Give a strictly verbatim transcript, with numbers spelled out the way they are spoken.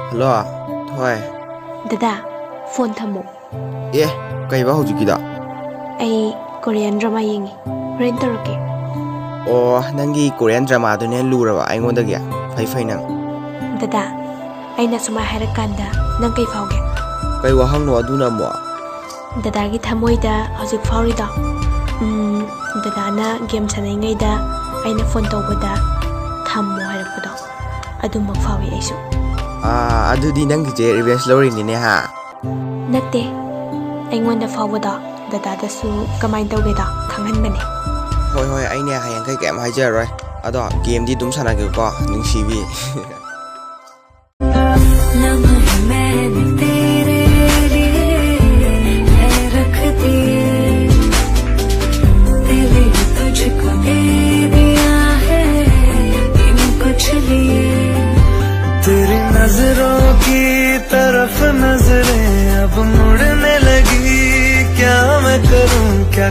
Hello. ꯍꯣꯏ꯫ ꯗꯗꯥ, phone ꯊꯝꯃꯣ꯫ ꯑꯦ, ꯀꯩꯕ ꯍꯧꯖꯤꯛꯀꯤꯗꯣ? ꯑꯩ ꯀꯣꯔꯤꯌꯟ ꯗ꯭ꯔꯃꯥ ꯌꯦꯡꯉꯤ꯫ ꯍꯣꯔꯦꯟ ꯇꯧꯔꯛꯀꯦ꯫ ꯑꯣ, ꯅꯪꯒꯤ ꯀꯣꯔꯤꯌꯟ ꯗ꯭ꯔꯃꯥꯗꯨꯅ ꯍꯦꯟꯅ ꯂꯨꯔꯕ ꯑꯩꯉꯣꯟꯗꯒꯤ? ꯐꯩ ꯐꯩ ꯅꯪ꯫ ꯗꯗꯥ, ꯑꯩꯅ ꯁꯨꯃꯥꯏ ꯍꯥꯏꯔꯀꯥꯟꯗ ꯅꯪ ꯀꯩ ꯐꯥꯎꯒꯦ? ꯀꯩ ꯋꯥꯍꯪꯅꯣ ꯑꯗꯨꯅ ꯑꯃꯨꯛ? ꯗꯗꯥꯒꯤ ꯊꯃꯣꯏꯗ ꯍꯧꯖꯤꯛ ꯐꯥꯎꯔꯤꯗꯣ? ꯎꯝ, ꯗꯗꯥꯅ ꯒꯦꯝ ꯁꯥꯟꯅꯔꯤꯉꯩꯗ ꯑꯩꯅ ꯐꯣꯟ ꯇꯧꯕꯗ "ꯊꯝꯃꯣ" ꯍꯥꯏꯔꯛꯄꯗꯣ, ꯑꯗꯨꯃꯛ ꯐꯥꯎꯏ ꯑꯩꯁꯨ꯫ ꯑꯥ, ꯑꯗꯨꯗꯤ ꯅꯪꯒꯤꯁꯦ ꯔꯤꯚꯦꯟꯁ ꯂꯧꯔꯤꯅꯤꯅꯦ, ꯍꯥ? ꯅꯠꯇꯦ, ꯑꯩꯉꯣꯟꯗ ꯐꯥꯎꯕꯗꯣ ꯗꯗꯥꯗꯁꯨ ꯀꯃꯥꯏꯅ ꯇꯧꯒꯦꯗꯣ ꯈꯪꯍꯟꯕꯅꯦ꯫ ꯍꯣꯏ, ꯍꯣꯏ, ꯑꯩꯅꯦ ꯍꯌꯦꯡꯈꯩ ꯀꯩꯝ ꯍꯥꯏꯖꯔꯔꯣꯏ꯫ ꯑꯗꯣ ꯒꯦꯝꯗꯤ ꯑꯗꯨꯝ ꯁꯥꯟꯅꯒꯦꯀꯣ, ꯅꯨꯡꯁꯤꯕꯤ꯫ लम्हे मैंने तेरे लिए है रख दिए, दिल ने तुझको दे दिया है इन कुछ लिए। तेरी नजरों की तरफ नजरें अब मुड़ने लगी, क्या मैं करूं, क्या